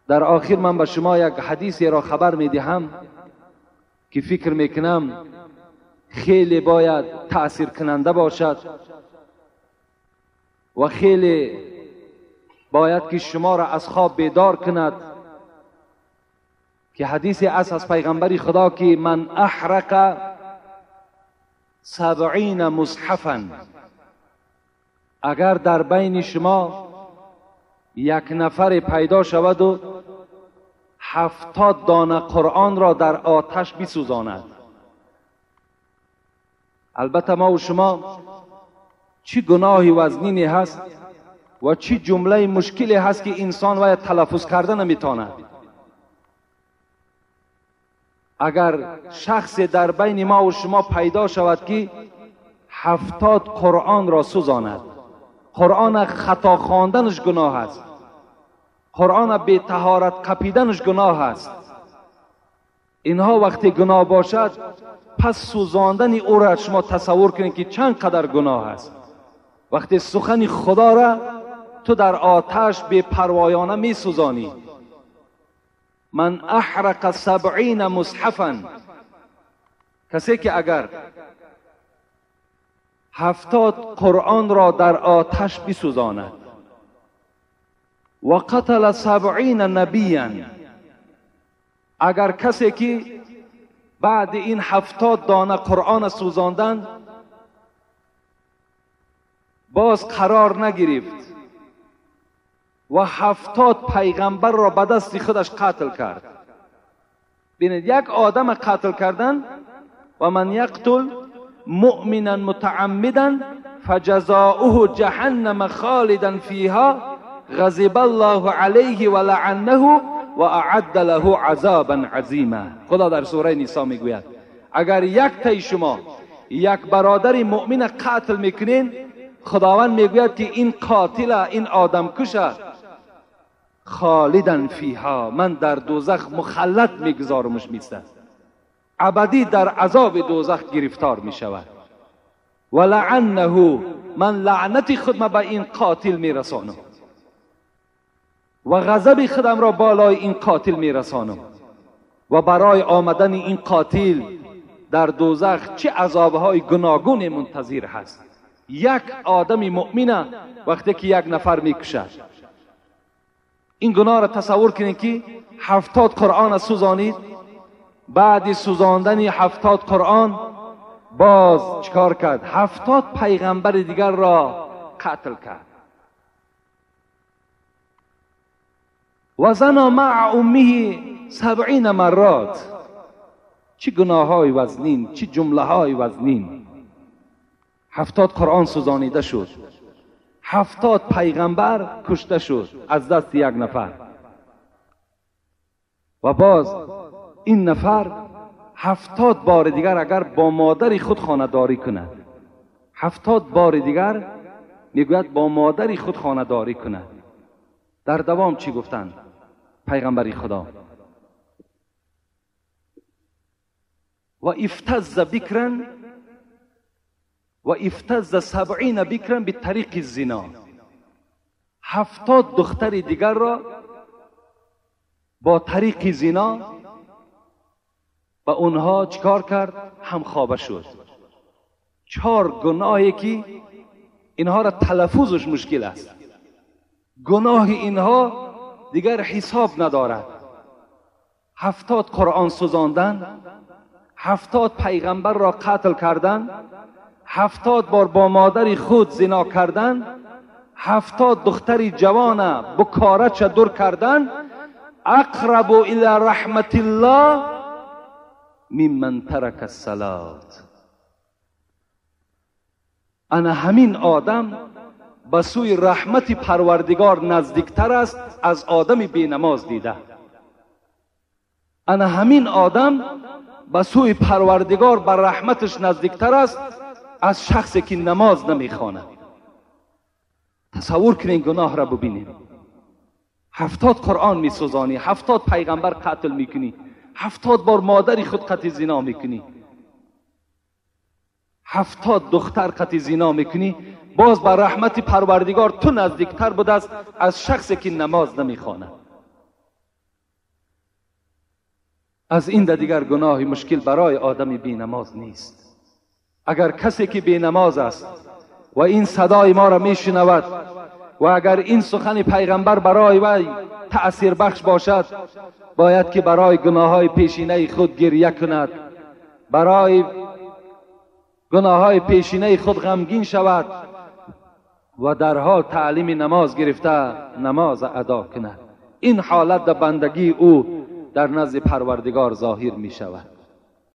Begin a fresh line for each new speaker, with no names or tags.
در آخر من به شما یک حدیثی را خبر میدهم که فکر میکنم خیلی باید تأثیر کننده باشد و خیلی باید که شما را از خواب بیدار کند، که حدیثی است از پیغمبر خدا که من احرق 70 مصحفا، اگر در بین شما یک نفر پیدا شود و 70 دانه قرآن را در آتش بسوزاند. البته ما و شما چی گناهی وزنینی هست و چی جمله مشکلی هست که انسان باید تلفظ کرده نمیتواند. اگر شخص در بین ما و شما پیدا شود که 70 قرآن را سوزاند، قرآن خطا خواندنش گناه است، قرآن بی طهارت قپیدنش گناه است، اینها وقتی گناه باشد پس سوزاندن او را شما تصور کنید که چند قدر گناه است. وقتی سخن خدا را تو در آتش بی پروایانه می سوزانی. من احرق 70 مصحفا، کسی که اگر 70 قرآن را در آتش بسوزاند و قتل 70 نبیا، اگر کسی که بعد این 70 دانه قرآن سوزاندن باز قرار نگرفت و 70 پیغمبر را به دست خودش قتل کرد. ببینید یک آدم قتل کردن، و من یقتل مؤمنا متعمدا فجزاؤه جهنم خالدا فیها غضب الله علیه و لعنه و اعد له عذابا عظیما. خدا در سوره نساء میگوید اگر یک تای شما یک برادر مؤمن قتل میکنین، خداوند میگوید که این قاتل، این آدم کشه، خالدا فیها، من در دوزخ مخلد میگذارمش، میسته ابدی در عذاب دوزخ گرفتار میشود. و لعنه، من لعنت خود به این قاتل میرسانم و غضب خودم را بالای این قاتل میرسانم و برای آمدن این قاتل در دوزخ چه عذابهای گوناگون منتظر هست. یک آدم مؤمنه وقتی که یک نفر میکشد، این گناه را تصور کنید که 70 قرآن سوزانید، بعد سوزاندن 70 قرآن باز چکار کرد؟ 70 پیغمبر دیگر را قتل کرد. و زنا مع امه 70 مرات. چه گناه های وزنین، چه جمله های وزنین. 70 قرآن سوزانیده شد، 70 پیغمبر کشته شد از دست یک نفر، و باز این نفر 70 بار دیگر اگر با مادر خود خانه داری کند، 70 بار دیگر میگوید با مادر خود خانه داری کند. در دوام چی گفتند پیغمبر خدا؟ و افتز بکرا و افتز 70 بکرا به طریق الزنا. 70 دختر دیگر را با طریق زنا با اونها چیکار کرد؟ همخوابه شد. 4 گناهی که اینها را تلفظش مشکل است، گناه اینها دیگر حساب ندارد. 70 قرآن سوزاندن، 70 پیغمبر را قتل کردن، 70 بار با مادر خود زنا کردن، 70 دختر جوان بکاره چدر کردن. اقرب الى رحمت الله ممن ترک الصلاة. انا همین آدم به سوی رحمت پروردگار نزدیکتر است از آدم بی نماز دیده. انا همین آدم به سوی پروردگار بر رحمتش نزدیکتر است از شخصی که نماز نمیخواند. تصور کنین گناه را ببینیم. 70 قرآن میسوزانی، 70 پیغمبر قتل میکنی، 70 بار مادری خود قتل زنا میکنی، 70 دختر قتل زنا میکنی، باز بر رحمت پروردگار تو نزدیکتر بوده است از شخصی که نماز نمیخواند. از این دیگر گناه مشکل برای آدم بی نماز نیست. اگر کسی که بی نماز است و این صدای ما را میشنود و اگر این سخن پیغمبر برای وی تأثیر بخش باشد، باید که برای گناه های پیشینه خود گریه کند، برای گناه های پیشینه خود غمگین شود و در حال تعلیم نماز گرفته نماز ادا کند. این حالت در بندگی او در نزد پروردگار ظاهر می شود.